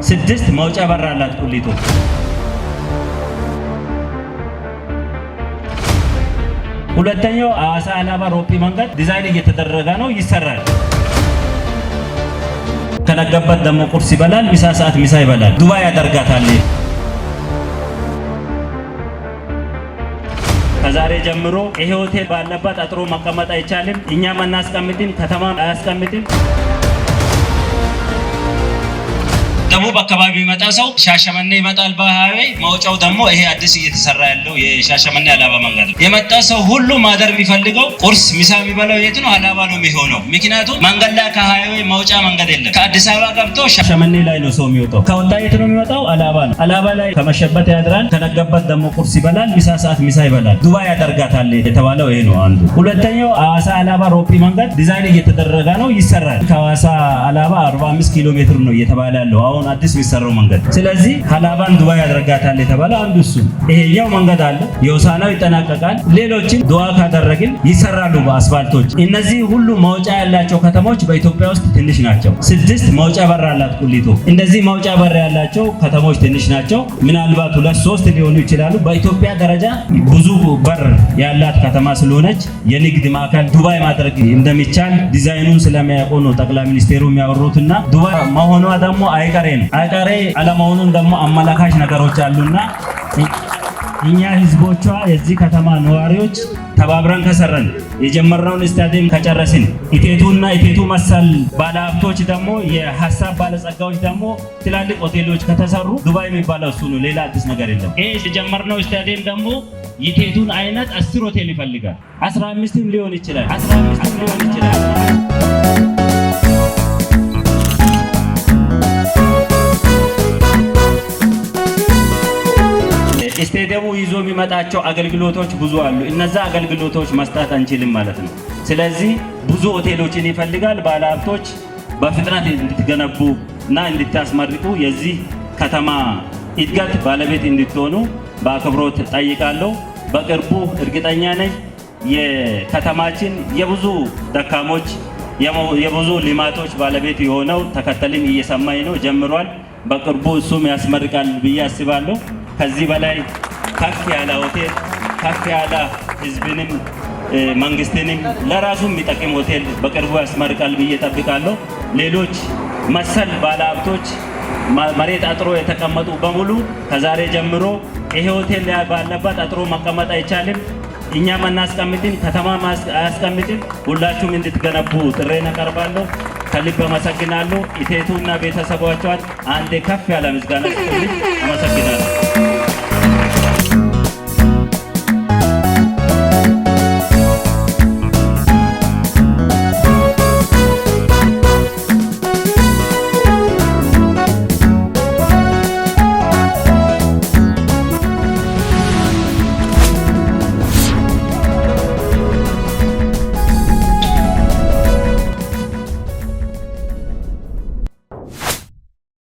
ስድስት መውጫ በር አላት ቁሊቶ። ሁለተኛው ሐዋሳ አላባ ሮጲ መንገድ ዲዛይን እየተደረገ ነው፣ ይሰራል። ከነገበት ደግሞ ቁርስ ይበላል፣ ምሳ ሰዓት ምሳ ይበላል። ዱባይ ያደርጋታል። ከዛሬ ጀምሮ ይሄ ሆቴል ባለበት አጥሮ መቀመጥ አይቻልም። እኛም አናስቀምጥም፣ ከተማ አያስቀምጥም። ደቡብ አካባቢ የሚመጣ ሰው ሻሸመኔ ይመጣል በ highway። መውጫው ደግሞ ይሄ አዲስ እየተሰራ ያለው የሻሸመኔ አላባ መንገድ ነው። የመጣ ሰው ሁሉ ማደር የሚፈልገው ቁርስ፣ ምሳ የሚበላው የት ነው? አላባ ነው የሚሆነው። ምክንያቱም መንገድ ላይ ከ highway መውጫ መንገድ የለም። ከአዲስ አበባ ገብቶ ሻሸመኔ ላይ ነው ሰው የሚወጣው። ከወጣ የት ነው የሚወጣው? አላባ ነው። አላባ ላይ ከመሸበት ያድራል። ከነገበት ደግሞ ቁርስ ይበላል። ምሳ ሰዓት ምሳ ይበላል። ዱባይ ያደርጋታል የተባለው ይሄ ነው አንዱ። ሁለተኛው ሐዋሳ አላባ ሮጲ መንገድ ዲዛይን እየተደረገ ነው፣ ይሰራል። ከሐዋሳ አላባ 45 ኪሎ ሜትር ነው እየተባለ ያለው አሁን አዲስ የሚሰራው መንገድ። ስለዚህ ሀላባን ዱባይ ያደርጋታል የተባለ አንዱ እሱ። ይሄኛው መንገድ አለ፣ የሆሳዕናው ይጠናቀቃል። ሌሎችን ዱዓ ካደረግን ይሰራሉ በአስፋልቶች። እነዚህ ሁሉ መውጫ ያላቸው ከተሞች በኢትዮጵያ ውስጥ ትንሽ ናቸው። ስድስት መውጫ በር አላት ቁሊቶ። እንደዚህ መውጫ በር ያላቸው ከተሞች ትንሽ ናቸው። ምናልባት ሁለት ሶስት ሊሆኑ ይችላሉ። በኢትዮጵያ ደረጃ ብዙ በር ያላት ከተማ ስለሆነች የንግድ ማዕከል ዱባይ ማድረግ እንደሚቻል ዲዛይኑን ስለሚያውቁ ነው ጠቅላይ ሚኒስቴሩ የሚያወሩትና ዱባይ መሆኗ ደግሞ አይቀሬ ነው። አይቀሬ አለመሆኑን ደግሞ አመላካች ነገሮች አሉና እኛ ህዝቦቿ የዚህ ከተማ ነዋሪዎች ተባብረን ከሰረን፣ የጀመርነውን ስታዲየም ከጨረስን፣ ኢቴቱና ኢቴቱ መሰል ባለሀብቶች ደግሞ የሀሳብ ባለጸጋዎች ደግሞ ትላልቅ ሆቴሎች ከተሰሩ ዱባይ የሚባለው እሱ ነው። ሌላ አዲስ ነገር የለም። ይሄ የጀመርነው ስታዲየም ደግሞ የኢቴቱን አይነት 10 ሆቴል ይፈልጋል። 15ም ሊሆን ይችላል። 15ም ሊሆን ይችላል። ስቴዲየሙ ይዞ የሚመጣቸው አገልግሎቶች ብዙ አሉ። እነዛ አገልግሎቶች መስጠት አንችልም ማለት ነው። ስለዚህ ብዙ ሆቴሎችን ይፈልጋል። ባለሀብቶች በፍጥነት እንድትገነቡ እና እንድታስመርቁ፣ የዚህ ከተማ እድገት ባለቤት እንድትሆኑ በአክብሮት ጠይቃለሁ። በቅርቡ እርግጠኛ ነኝ የከተማችን የብዙ ደካሞች የብዙ ልማቶች ባለቤት የሆነው ተከተልም እየሰማኝ ነው፣ ጀምሯል። በቅርቡ እሱም ያስመርቃል ብዬ አስባለሁ። ከዚህ በላይ ከፍ ያለ ሆቴል፣ ከፍ ያለ ህዝብንም መንግስትንም ለራሱ የሚጠቅም ሆቴል በቅርቡ ያስመርቃል ብዬ ጠብቃለሁ። ሌሎች መሰል ባለሀብቶች መሬት አጥሮ የተቀመጡ በሙሉ ከዛሬ ጀምሮ ይሄ ሆቴል ባለበት አጥሮ መቀመጥ አይቻልም። እኛም አናስቀምጥም፣ ከተማ አያስቀምጥም። ሁላችሁም እንድትገነቡ ጥሬን አቀርባለሁ። ከልብ አመሰግናለሁ። ኢቴቱና ቤተሰቦቿን አንዴ ከፍ ያለ ምስጋና ስጡልኝ። አመሰግናለሁ።